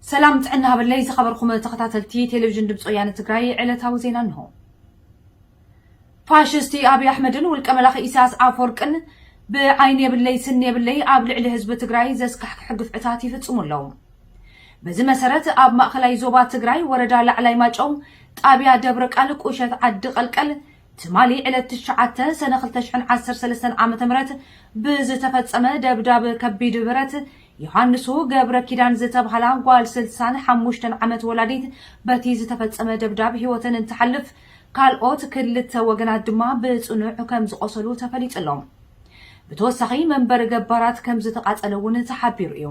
ሰላም ጥዕና ሃበለይ ዝኸበርኩም ተኸታተልቲ ቴሌቪዥን ድምፂ ወያነ ትግራይ፣ ዕለታዊ ዜና እንሆ። ፋሽስቲ ኣብይ ኣሕመድን ውልቀ መላኺ ኢሳያስ ኣፈወርቅን ብዓይኒ የብለይ ስኒ የብለይ ኣብ ልዕሊ ህዝቢ ትግራይ ዘስካሕክሕ ግፍዕታት ይፍጽሙ ኣለዉ። በዚ መሰረት ኣብ ማእኸላይ ዞባ ትግራይ ወረዳ ላዕላይ ማጨው ጣብያ ደብረ ቃል ቁሸት ዓዲ ቀልቀል ትማሊ ዕለት ትሽዓተ ሰነ ክልተ ሽሕን ዓሰርተ ሰለስተን ዓመተ ምህረት ብዝተፈጸመ ደብዳብ ከቢድ ብረት ዮሃንሱ ገብረ ኪዳን ዝተብሃላ ጓል ስልሳን ሓሙሽተን ዓመት ወላዲት በቲ ዝተፈጸመ ደብዳብ ህይወተን እንትሓልፍ፣ ካልኦት ክልተ ወገናት ድማ ብጽኑዕ ከም ዝቖሰሉ ተፈሊጹ ኣሎ። ብተወሳኺ መንበሪ ገባራት ከም ዝተቓጸለ እውን ተሓቢሩ እዩ።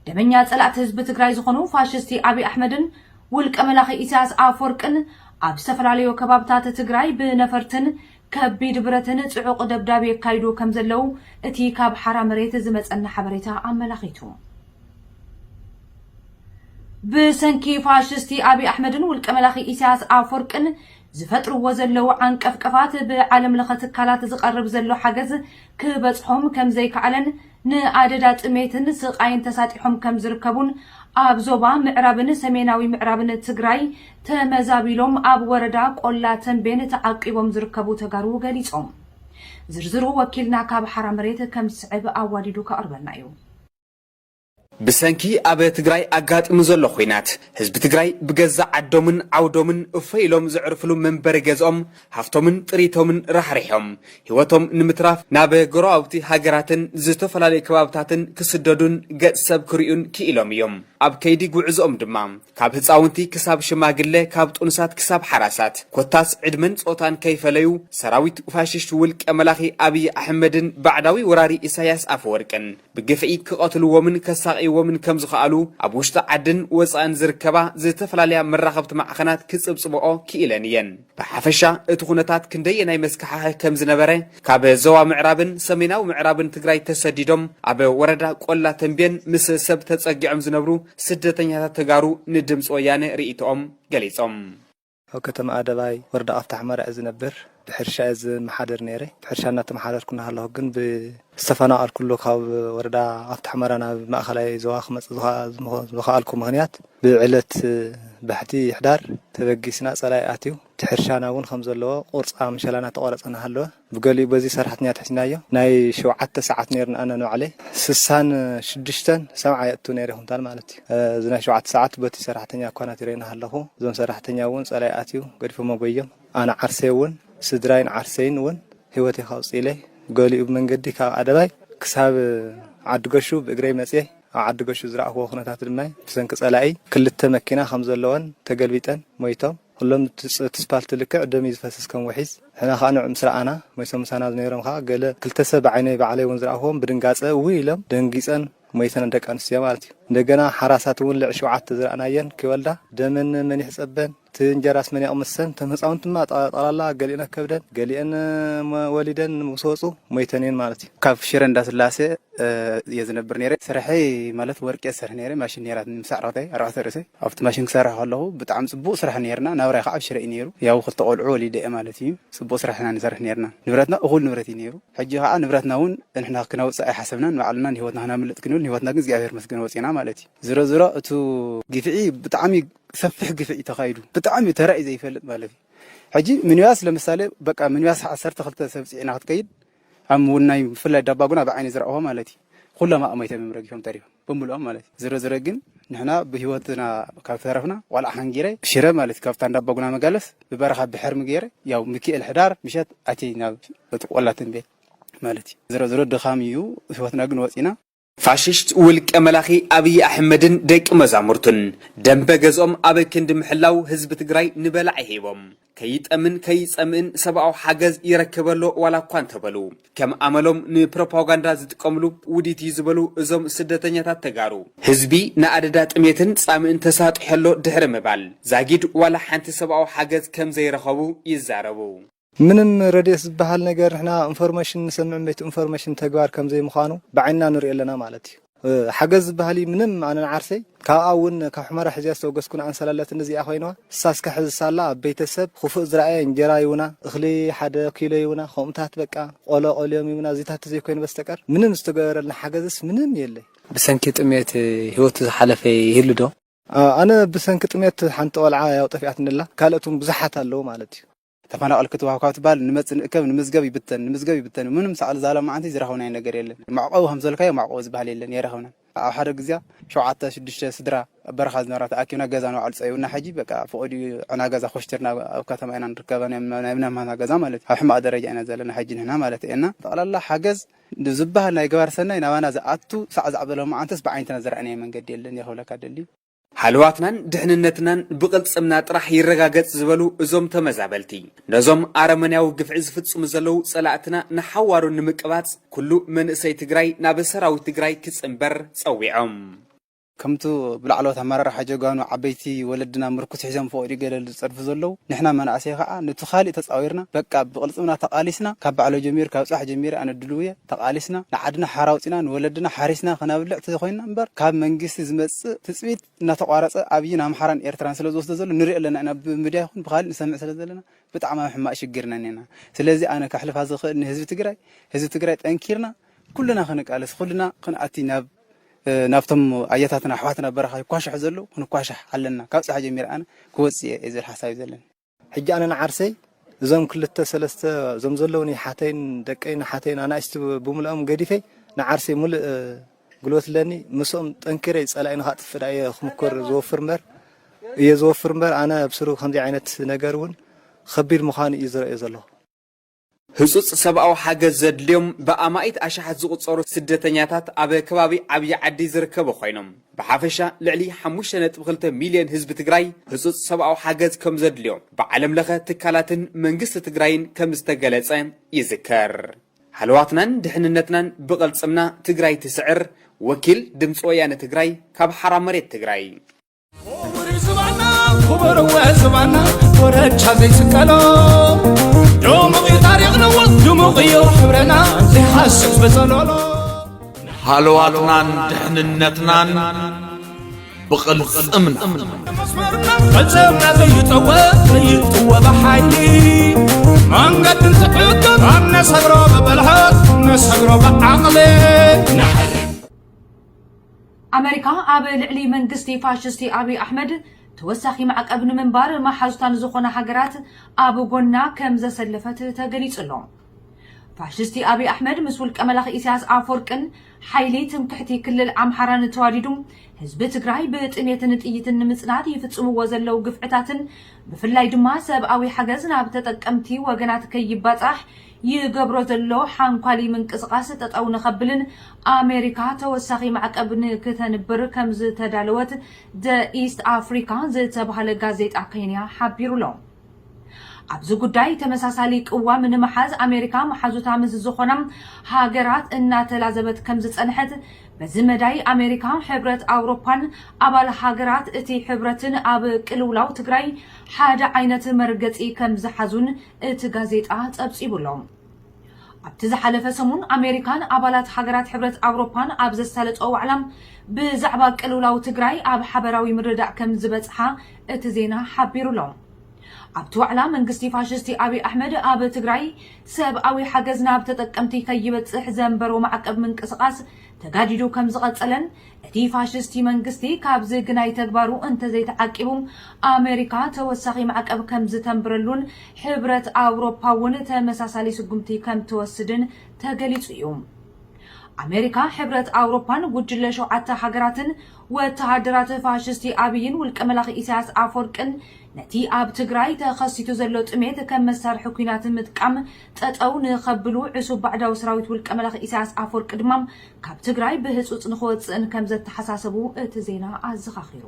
ደመኛ ጸላእቲ ህዝቢ ትግራይ ዝኾኑ ፋሽስቲ ኣብይ ኣሕመድን ውልቀ መላኺ ኢሳያስ ኣፈወርቅን ኣብ ዝተፈላለዩ ከባብታት ትግራይ ብነፈርትን ከቢድ ብረትን ጽዑቕ ደብዳብ የካይዱ ከም ዘለዉ እቲ ካብ ሓራ መሬት ዝመጸና ሓበሬታ ኣመላኺቱ። ብሰንኪ ፋሽስቲ ኣብይ ኣሕመድን ውልቀ መላኺ ኢሳያስ ኣፈወርቅን ዝፈጥርዎ ዘለዉ ዓንቀፍቀፋት ብዓለም ለኸ ትካላት ዝቐርብ ዘሎ ሓገዝ ክበጽሖም ከም ዘይከኣለን ንኣደዳ ጥሜትን ስቓይን ተሳጢሖም ከም ዝርከቡን ኣብ ዞባ ምዕራብን ሰሜናዊ ምዕራብን ትግራይ ተመዛቢሎም ኣብ ወረዳ ቆላ ተንቤን ተዓቂቦም ዝርከቡ ተጋሩ ገሊጾም። ዝርዝሩ ወኪልና ካብ ሓራ መሬት ከም ዝስዕብ ኣዋዲዱ ከቕርበልና እዩ። ብሰንኪ ኣብ ትግራይ ኣጋጢሙ ዘሎ ኹናት ህዝቢ ትግራይ ብገዛእ ዓዶምን ዓውዶምን እፎይ ኢሎም ዘዕርፍሉ መንበሪ ገዝኦም ሃፍቶምን ጥሪቶምን ራሕሪሖም ህይወቶም ንምትራፍ ናብ ጎረባብቲ ሃገራትን ዝተፈላለዩ ከባብታትን ክስደዱን ገጽ ሰብ ክርእዩን ክኢሎም እዮም። ኣብ ከይዲ ጉዕዝኦም ድማ ካብ ህፃውንቲ ክሳብ ሽማግለ፣ ካብ ጥኑሳት ክሳብ ሓራሳት፣ ኮታስ ዕድመን ፆታን ከይፈለዩ ሰራዊት ፋሽስት ውልቀ መላኺ ኣብይ ኣሕመድን ባዕዳዊ ወራሪ ኢሳያስ ኣፈወርቅን ብግፍዒ ክቐትልዎምን ከሳቕይዎምን ከም ዝኸኣሉ ኣብ ውሽጢ ዓድን ወፃእን ዝርከባ ዝተፈላለያ መራኸብቲ ማዕኸናት ክፅብፅብኦ ክኢለን እየን። ብሓፈሻ እቲ ኩነታት ክንደየናይ መስካሕኸ ከም ዝነበረ ካብ ዞባ ምዕራብን ሰሜናዊ ምዕራብን ትግራይ ተሰዲዶም ኣብ ወረዳ ቆላ ተንቤን ምስ ሰብ ተፀጊዖም ዝነብሩ ስደተኛታት ተጋሩ ንድምፂ ወያነ ርእይቶኦም ገሊፆም። ኣብ ከተማ ኣደባይ ወረዳ ኣፍታ ሑመራ እየ ዝነብር። ብሕርሻ እየ ዝመሓደር ነይረ። ብሕርሻ እናተመሓደርኩ እናሃለኹ ግን ብዝተፈናቐልኩሉ ካብ ወረዳ ኣፍታ ሑመራ ናብ ማእኸላይ ዞባ ክመፅእ ዝኸ- ዝኸ- ዝኸኣልኩ ምኽንያት ብዕለት ባሕቲ ሕዳር ተበጊስና ፀላኢ ኣትዩ እቲ ሕርሻና እውን ከም ዘለዎ ቁርፃ ምሸላና ተቋረፀ እናሃለወ ብገሊኡ በዚ ሰራሕተኛ ትሕዝናዮ ናይ ሸውዓተ ሰዓት ነይርና ኣነ ንባዕለይ ስሳን ሽዱሽተን ሰብዓ የእቱ ነይረ ኩንታል ማለት እዩ። እዚ ናይ ሸውዓተ ሰዓት በቲ ሰራሕተኛ እኳ ናትረና ኣለኹ። እዞም ሰራሕተኛ እውን ፀላይ ኣትዩ ገዲፎሞ ጎዮም። ኣነ ዓርሰይ እውን ስድራይን ዓርሰይን እውን ህይወተይ ካውፅኢለይ ገሊኡ ብመንገዲ ካብ ኣደባይ ክሳብ ዓዲ ገሹ ብእግረይ መፅየ ኣብ ዓዲ ገሹ ዝረእክዎ ኩነታት ድማ ብሰንኪ ፀላኢ ክልተ መኪና ከም ዘለወን ተገልቢጠን ሞይቶም። ኩሎም እቲ ስፓልት ልክዕ ደም እዩ ዝፈስስ ከም ውሒዝ። ሕና ከዓ ንዕ ምስ ረኣና ሞይቶም ምሳና ዝነይሮም ከዓ ገለ ክልተ ሰብ ብዓይነይ ባዕለይ እውን ዝረኣኽዎም ብድንጋፀ ውይ ኢሎም ደንጊፀን ሞይተን ደቂ ኣንስትዮ ማለት እዩ። እንደገና ሓራሳት እውን ልዕ ሸውዓተ ዝረኣናየን ክወልዳ ደመን መን ይሕፀበን እቲ እንጀራስ መን የቕምሰን እቶም ህፃውንቲ ድማ ጠቕላላ ገሊአን ከብደን ገሊአን ወሊደን ምስ ወፁ ሞይተን እየን ማለት እዩ። ካብ ሽረ እንዳስላሴ እየ ዝነብር ነይረ። ስርሐይ ማለት ወርቂ እየ ዝሰርሕ ነይረ። ማሽን ነይራትኒ ምስ ኣዕርኽተይ ኣርባዕተ ርእሰይ ኣብቲ ማሽን ክሰርሕ ከለኹ ብጣዕሚ ፅቡቕ ስራሕ ነይርና። ናብራይ ከዓ ኣብ ሽረ እዩ ነይሩ። ያው ክልተ ቆልዑ ወሊደ እየ ማለት እዩ። ፅቡቕ ስራሕ ኢና ንሰርሕ ነይርና። ንብረትና እኹል ንብረት እዩ ነይሩ። ሕጂ ከዓ ንብረትና እውን ንሕና ክነውፅእ ኣይሓሰብናን። ንባዕልና ንህይወትና ክነምልጥ ክንብል ንህይወትና ግን እግዚኣብሔር መስገን ወፂና ማለት እዩ። ዝሮ ዝሮ እቱ ግፍዒ ብጣዕሚ ሰፊሕ ግፍዒ ተኻይዱ ብጣዕሚ ተራእዩ ዘይፈልጥ ማለት እዩ። ሕጂ ሚኒባስ ለምሳሌ በቃ ሚኒባስ ዓሰርተ ክልተ ሰብ ፅዒና ክትከይድ ኣብ ምውናይ ብፍላይ ዳባጉና ብዓይኒ ዝረእኹ ማለት እዩ። ኩሎም ኣቕመይቶም እዮም ረጊፎም ተሪፎም ብምልኦም ማለት እዩ። ዝሮ ዝሮ ግን ንሕና ብህይወትና ካብ ተረፍና ዋላ ሓንጊረ ሽረ ማለት ካብታ እንዳባጉና መጋለስ ብበረኻ ብሕርሚ ገይረ ያው ሚኪኤል ሕዳር ምሸት ኣትየ ናብ እቲ ቆላ ተንቤን ማለት እዩ። ዝሮ ዝሮ ድኻም እዩ ህይወትና ግን ወፂና። ፋሽስት ውልቀ መላኺ ኣብይ ኣሕመድን ደቂ መዛሙርቱን ደንበ ገዝኦም ኣብ ክንዲ ምሕላው ህዝቢ ትግራይ ንበላዒ ሂቦም ከይጠምን ከይፀምእን ሰብኣዊ ሓገዝ ይረክበሎ ዋላ እኳ እንተበሉ ከም ኣመሎም ንፕሮፓጋንዳ ዝጥቀምሉ ውዲት እዩ ዝበሉ እዞም ስደተኛታት ተጋሩ ህዝቢ ንኣደዳ ጥሜትን ፃምእን ተሳጢሐሎ ድሕሪ ምባል ዛጊድ ዋላ ሓንቲ ሰብኣዊ ሓገዝ ከም ዘይረኸቡ ይዛረቡ። ምንም ረድኤት ዝበሃል ነገር ንሕና ኢንፎርሜሽን ንሰምዕ እምበይቲ ኢንፎርሜሽን ተግባር ከም ዘይምዃኑ ብዓይንና ንሪኦ ኣለና ማለት እዩ። ሓገዝ ዝበሃል ምንም ኣነ ንዓርሰይ ካብኣ እውን ካብ ሕመራ ሕዝያ ዝተወገዝኩ ንኣንሰላለት እዚኣ ኮይነዋ እሳ እስከ ሕዚ ሳላ ኣብ ቤተሰብ ክፉእ ዝረኣየ እንጀራ ይውና እኽሊ ሓደ ኪሎ ይውና ከምኡታት በቃ ቆሎ ቆልዮም ይውና እዚታት ዘይኮይኑ በስተቀር ምንም ዝተገበረልና ሓገዝስ ምንም የለይ። ብሰንኪ ጥሜት ህይወቱ ዝሓለፈ ይህሉ ዶ? ኣነ ብሰንኪ ጥሜት ሓንቲ ቆልዓ ያው ጠፊኣትንላ ካልኦት እውን ብዙሓት ኣለዉ ማለት እዩ። ተፈናቐል ክትወሃብ ካብ ትበሃል ንመጽእ ንእከብ ንምዝገብ ይብተን ንምዝገብ ይብተን ምንም ሳዕል ዛላ መዓንቲ ዝረኸብናዮ ነገር የለን። መዕቆቢ ከም ዝበልካዮ መዕቆቢ ዝበሃል የለን የረኸብናን። ኣብ ሓደ ግዜ ሸውዓተ ሽዱሽተ ስድራ ኣብ በረኻ ዝነበራ ተኣኪብና ገዛ ንባዕሉ ጸይቡና ሕጂ በቃ ፍቕድ እዩ ዕና ገዛ ኮሽትርና ኣብ ከተማ ኢና ንርከባ ናይ ናይ ምናማና ገዛ ማለት እዩ። ኣብ ሕማቕ ደረጃ ኢና ዘለና ሕጂ ንሕና ማለት እየና። ጠቕላላ ሓገዝ ዝበሃል ናይ ገባር ሰናይ ናባና ዝኣቱ ሳዕ ዛዕ በለ መዓንተስ ብዓይንትና ዝረኣናዮ መንገዲ የለን የኽብለካ ደልዩ። ሃለዋትናን ድሕንነትናን ብቕልጽምና ጥራሕ ይረጋገጽ ዝበሉ እዞም ተመዛበልቲ፣ ነዞም ኣረመንያዊ ግፍዒ ዝፍጽሙ ዘለዉ ጸላእትና ንሓዋሩ ንምቅባጽ ኩሉ መንእሰይ ትግራይ ናብ ሰራዊት ትግራይ ክጽንበር ጸዊዖም። ከምቱ ብላዕለዎት ኣመራርሓ ጀጋኑ ዓበይቲ ወለድና ምርኩስ ሒዞም ፈቐዱ ገደል ዝጸድፉ ዘለዉ ንሕና መናእሰይ ከዓ ነቲ ካሊእ ተጻዊርና በቃ ብቕልጽምና ተቓሊስና ካብ ባዕሎ ጀሚሩ ካብ ጽባሕ ጀሚሩ ኣነ ድልው እየ ተቓሊስና ንዓድና ሓራ ኣውጺና ንወለድና ሓሪስና ከነብልዕ ተዘይኮይንና እምበር ካብ መንግስቲ ዝመጽእ ትጽቢት እናተቋረጸ ኣብይን ኣምሓራን ኤርትራን ስለ ዝወስዶ ዘሎ ንሪኦ ኣለና ኢና ብሚድያ ይኹን ብካሊእ ንሰምዕ ስለ ዘለና ብጣዕሚ ኣብ ሕማቕ ሽግር ኢና እኒና። ስለዚ ኣነ ከሕልፋ ዝኽእል ንህዝቢ ትግራይ ህዝቢ ትግራይ ጠንኪርና ኩልና ክንቃለስ ኩልና ክንኣቲ ናብ ናብቶም ኣያታትና ኣሕዋትና በረኻ ይኳሻሑ ዘለዉ ክንኳሻሕ ኣለና ካብ ጽሓ ጀሚረ ኣነ ክወፅእ እየ ዝብል ሓሳብ እዩ ዘለኒ። ሕጂ ኣነ ንዓርሰይ እዞም ክልተ ሰለስተ እዞም ዘለውኒ ሓተይን ደቀይን ሓተይን ኣናእሽቲ ብምልኦም ገዲፈይ ንዓርሰይ ሙሉእ ጉልበት ኣለኒ። ምስኦም ጠንኪረ ጸላኢ ንኻጥፍእ ዳ እየ ክምኩር ዝወፍር እምበር እየ ዝወፍር እምበር ኣነ ኣብ ስሩ ከምዚ ዓይነት ነገር እውን ከቢድ ምዃኑ እዩ ዝረእዮ ዘለኹ። ህጹጽ ሰብኣዊ ሓገዝ ዘድልዮም ብኣማኢት ኣሽሓት ዝቑጸሩ ስደተኛታት ኣብ ከባቢ ዓብዪ ዓዲ ዝርከቡ ኮይኖም ብሓፈሻ ልዕሊ ሓሙሽተ ነጥቢ ክልተ ሚልዮን ህዝቢ ትግራይ ህጹጽ ሰብኣዊ ሓገዝ ከም ዘድልዮ ብዓለም ለኸ ትካላትን መንግስቲ ትግራይን ከም ዝተገለጸ ይዝከር። ሃለዋትናን ድሕንነትናን ብቐልጽምና ትግራይ ትስዕር። ወኪል ድምፂ ወያነ ትግራይ ካብ ሓራ መሬት ትግራይ። ክቡር ዝባና ክቡር ወ ዝባና ኮረቻ ዘይስቀሎ ድሙቕ እዩ ታሪኽና ድሙቕ እዩ ሕብረና ዘይሓስስ በጸሎሎ። ሃለዋትናን ድሕንነትናን ብቕልጽምና መስመርና ቅልጽምና ዘይጠወ ዘይጥወ ብሓይሊ መንገድን ዝሕግር ኣብ ነሰግሮ ብብልሓት ነሰግሮ ብዓቕሊ። ኣመሪካ ኣብ ልዕሊ መንግስቲ ፋሽስቲ ኣብይ ኣሕመድ ተወሳኺ ማዕቀብ ንምንባር መሓዙታን ዝኾና ሃገራት ኣብ ጎና ከም ዘሰለፈት ተገሊጹ ኣሎ። ፋሽስቲ ኣብይ ኣሕመድ ምስ ውልቀ መላኺ ኢሳያስ ኣፈወርቅን ሓይሊ ትምክሕቲ ክልል ኣምሓራን ተዋዲዱ ህዝቢ ትግራይ ብጥሜትን ጥይትን ንምጽናት ይፍጽምዎ ዘለዉ ግፍዕታትን ብፍላይ ድማ ሰብኣዊ ሓገዝ ናብ ተጠቀምቲ ወገናት ከይባጻሕ ይገብሮ ዘሎ ሓንኳሊ ምንቅስቓስ ጠጠው ንኸብልን ኣሜሪካ ተወሳኺ ማዕቀብ ንክተንብር ከም ዝተዳለወት ደ ኢስት ኣፍሪካ ዝተባህለ ጋዜጣ ኬንያ ሓቢሩ ኣሎ። ኣብዚ ጉዳይ ተመሳሳሊ ቅዋም ንምሓዝ ኣሜሪካ መሓዙታ ምስ ዝኾና ሃገራት እናተላዘበት ከም ዝጸንሐት በዚ መዳይ ኣሜሪካ ሕብረት ኣውሮፓን ኣባል ሃገራት እቲ ሕብረትን ኣብ ቅልውላው ትግራይ ሓደ ዓይነት መርገጺ ከም ዝሓዙን እቲ ጋዜጣ ጸብጺቡ ኣሎ። ኣብቲ ዝሓለፈ ሰሙን ኣሜሪካን ኣባላት ሃገራት ሕብረት ኣውሮፓን ኣብ ዘሳለጦ ዋዕላ ብዛዕባ ቅልውላው ትግራይ ኣብ ሓበራዊ ምርዳእ ከም ዝበጽሓ እቲ ዜና ሓቢሩ ኣሎ። ኣብቲ ዋዕላ መንግስቲ ፋሽስቲ ኣብይ ኣሕመድ ኣብ ትግራይ ሰብኣዊ ሓገዝ ናብ ተጠቀምቲ ከይበጽሕ ዘንበሮ ማዕቀብ ምንቅስቓስ ተጋዲዱ ከም ዝቐጸለን እቲ ፋሽስቲ መንግስቲ ካብዚ ግናይ ተግባሩ እንተዘይተዓቂቡ ኣሜሪካ ተወሳኺ ማዕቀብ ከም ዝተንብረሉን ሕብረት ኣውሮፓ እውን ተመሳሳሊ ስጉምቲ ከም ትወስድን ተገሊጹ እዩ። ኣሜሪካ፣ ሕብረት ኣውሮፓን ጉጅለ ሸውዓተ ሃገራትን ወተሃደራት ፋሽስቲ ኣብይን ውልቀ መላኺ ኢሳያስ ኣፈወርቅን ነቲ ኣብ ትግራይ ተኸሲቱ ዘሎ ጥሜት ከም መሳርሒ ኲናት ምጥቃም ጠጠው ንኸብሉ ዕሱብ ባዕዳዊ ሰራዊት ውልቀ መላኺ ኢሳያስ ኣፈወርቂ ድማ ካብ ትግራይ ብህጹጽ ንኽወጽእን ከም ዘተሓሳሰቡ እቲ ዜና ኣዘኻኺሩ።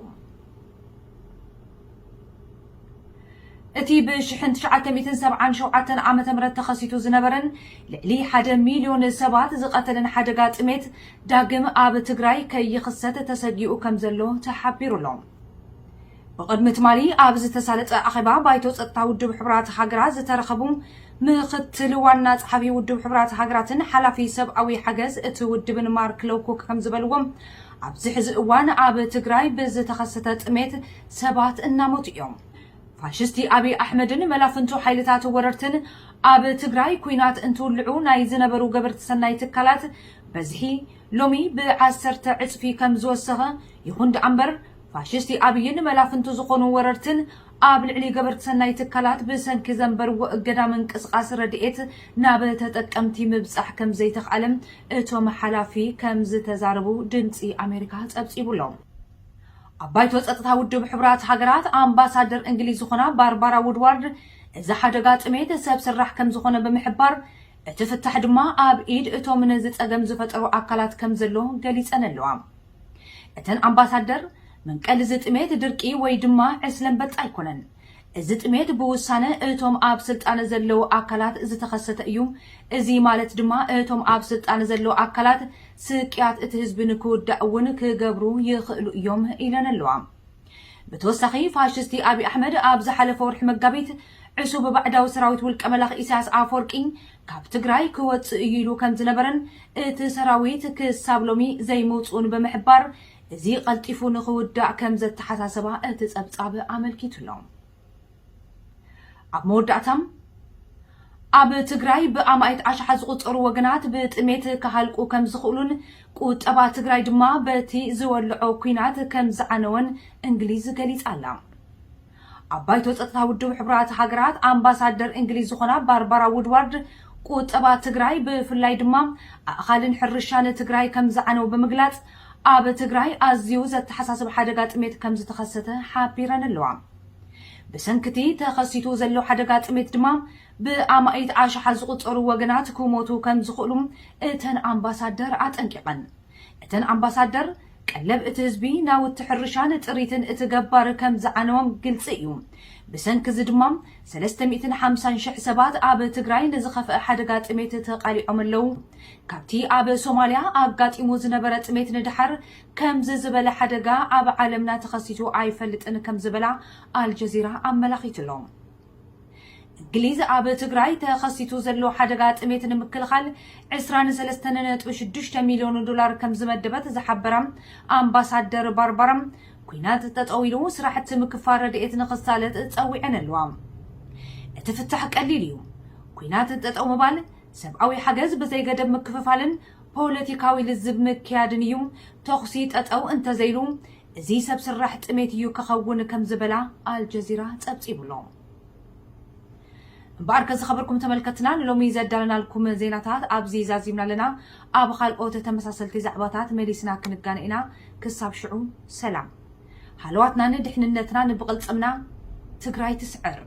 እቲ ብ ሽሕን ትሽዓተ ሚእትን ሰብዓን ሸውዓተን ዓመተ ምህረት ተኸሲቱ ዝነበረን ልዕሊ ሓደ ሚልዮን ሰባት ዝቐተለን ሓደጋ ጥሜት ዳግም ኣብ ትግራይ ከይኽሰት ተሰጊኡ ከም ዘሎ ተሓቢሩ ኣሎ። ብቕድሚ ትማሊ ኣብ ዝተሳለጠ ኣኼባ ባይቶ ጸጥታ ውድብ ሕቡራት ሃገራት ዝተረኸቡ ምኽትል ዋና ጸሓፊ ውድብ ሕቡራት ሃገራትን ሓላፊ ሰብኣዊ ሓገዝ እቲ ውድብን ማርክ ሎውኮክ ከም ዝበልዎም፣ ኣብዚ ሕዚ እዋን ኣብ ትግራይ ብዝተኸሰተ ጥሜት ሰባት እናሞቱ እዮም። ፋሽስቲ ኣብይ ኣሕመድን መላፍንቱ ሓይልታት ወረርትን ኣብ ትግራይ ኲናት እንትውልዑ ናይ ዝነበሩ ገበርቲ ሰናይ ትካላት በዝሒ ሎሚ ብዓሰርተ ዕጽፊ ከም ዝወሰኸ፣ ይኹን ደኣ እምበር ፋሽስቲ ኣብይን መላፍንቱ ዝኾኑ ወረርትን ኣብ ልዕሊ ገበርቲ ሰናይ ትካላት ብሰንኪ ዘንበርዎ እገዳ ምንቅስቓስ ረድኤት ናብ ተጠቀምቲ ምብጻሕ ከም ዘይተኽኣለ እቶም ሓላፊ ከም ዝተዛረቡ ድምጺ ኣሜሪካ ጸብጺቡ ኣሎ። ኣብ ባይቶ ጸጥታ ውድብ ሕቡራት ሃገራት ኣምባሳደር እንግሊዝ ዝኾና ባርባራ ውድዋርድ፣ እዚ ሓደጋ ጥሜት ሰብ ስራሕ ከም ዝኾነ ብምሕባር፣ እቲ ፍታሕ ድማ ኣብ ኢድ እቶም ነዚ ጸገም ዝፈጠሩ ኣካላት ከም ዘሎ ገሊጸን ኣለዋ። እተን ኣምባሳደር፣ መንቀሊ እዚ ጥሜት ድርቂ ወይ ድማ ዕስለ ኣንበጣ ኣይኮነን። እዚ ጥሜት ብውሳነ እቶም ኣብ ስልጣን ዘለዉ ኣካላት ዝተኸሰተ እዩ። እዚ ማለት ድማ እቶም ኣብ ስልጣን ዘለዉ ኣካላት ስቅያት እቲ ህዝቢ ንክውዳእ እውን ክገብሩ ይኽእሉ እዮም ኢለን ኣለዋ። ብተወሳኺ ፋሽስቲ ኣብይ ኣሕመድ ኣብ ዝሓለፈ ወርሒ መጋቢት ዕሱብ ባዕዳዊ ሰራዊት ውልቀ መላኺ ኢሳያስ ኣፈወርቂ ካብ ትግራይ ክወፅእ እዩ ኢሉ ከም ዝነበረን እቲ ሰራዊት ክሳብ ሎሚ ዘይመውፅኡን ብምሕባር እዚ ቀልጢፉ ንክውዳእ ከም ዘተሓሳሰባ እቲ ፀብፃብ ኣመልኪቱ ኣሎ። ኣብ መወዳእታ ኣብ ትግራይ ብኣማኢት ኣሽሓት ዝቑጸሩ ወገናት ብጥሜት ክሃልቁ ከም ዝኽእሉን ቁጠባ ትግራይ ድማ በቲ ዝወልዖ ኲናት ከም ዝዓነወን እንግሊዝ ገሊጻ ኣላ። ኣብ ባይቶ ጸጥታ ውድብ ሕቡራት ሃገራት ኣምባሳደር እንግሊዝ ዝኾና ባርባራ ውድዋርድ ቁጠባ ትግራይ ብፍላይ ድማ ኣእኻልን ሕርሻን ትግራይ ከም ዝዓነው ብምግላጽ ኣብ ትግራይ ኣዝዩ ዘተሓሳስብ ሓደጋ ጥሜት ከም ዝተኸሰተ ሓቢረን ኣለዋ። ብሰንክቲ ተኸሲቱ ዘሎ ሓደጋ ጥሜት ድማ ብኣማኢት ኣሽሓት ዝቑጸሩ ወገናት ክሞቱ ከም ዝኽእሉ እተን ኣምባሳደር ኣጠንቂቐን። እተን ኣምባሳደር ቀለብ እቲ ህዝቢ ናውቲ ሕርሻን ጥሪትን እቲ ገባር ከም ዝዓነዎም ግልፂ እዩ። ብሰንኪ እዚ ድማ ሰለስተ ሚእትን ሓምሳን ሽሕ ሰባት ኣብ ትግራይ ንዝኸፍአ ሓደጋ ጥሜት ተቓሊዖም ኣለዉ። ካብቲ ኣብ ሶማልያ ኣጋጢሙ ዝነበረ ጥሜት ንድሓር ከምዚ ዝበለ ሓደጋ ኣብ ዓለምና ተኸሲቱ ኣይፈልጥን ከም ዝበላ ኣልጀዚራ ኣመላኺቱ ኣሎ። እንግሊዝ ኣብ ትግራይ ተኸሲቱ ዘሎ ሓደጋ ጥሜት ንምክልኻል ዕስራን ሰለስተን ነጥቢ ሽዱሽተ ሚልዮን ዶላር ከም ዝመደበት ዝሓበራ ኣምባሳደር ባርባራ፣ ኲናት ጠጠው ኢሉ ስራሕቲ ምክፋል ረድኤት ንኽሳለጥ ጸዊዐን ኣለዋ። እቲ ፍታሕ ቀሊል እዩ። ኲናት ጠጠው ምባል፣ ሰብኣዊ ሓገዝ ብዘይገደብ ምክፍፋልን ፖለቲካዊ ልዝብ ምክያድን እዩ። ተኹሲ ጠጠው እንተዘይሉ፣ እዚ ሰብ ስራሕ ጥሜት እዩ ክኸውን ከም ዝበላ ኣልጀዚራ ጸብጺቡ ኣሎ። እምበኣርከ ዝኸበርኩም ተመልከትና፣ ንሎሚ ዘዳለናልኩም ዜናታት ኣብዚ ዛዚምና ኣለና። ኣብ ካልኦት ተመሳሰልቲ ዛዕባታት መሊስና ክንጋነ ኢና። ክሳብ ሽዑ ሰላም። ሃለዋትናን ድሕንነትናን ብቕልጽምና። ትግራይ ትስዕር።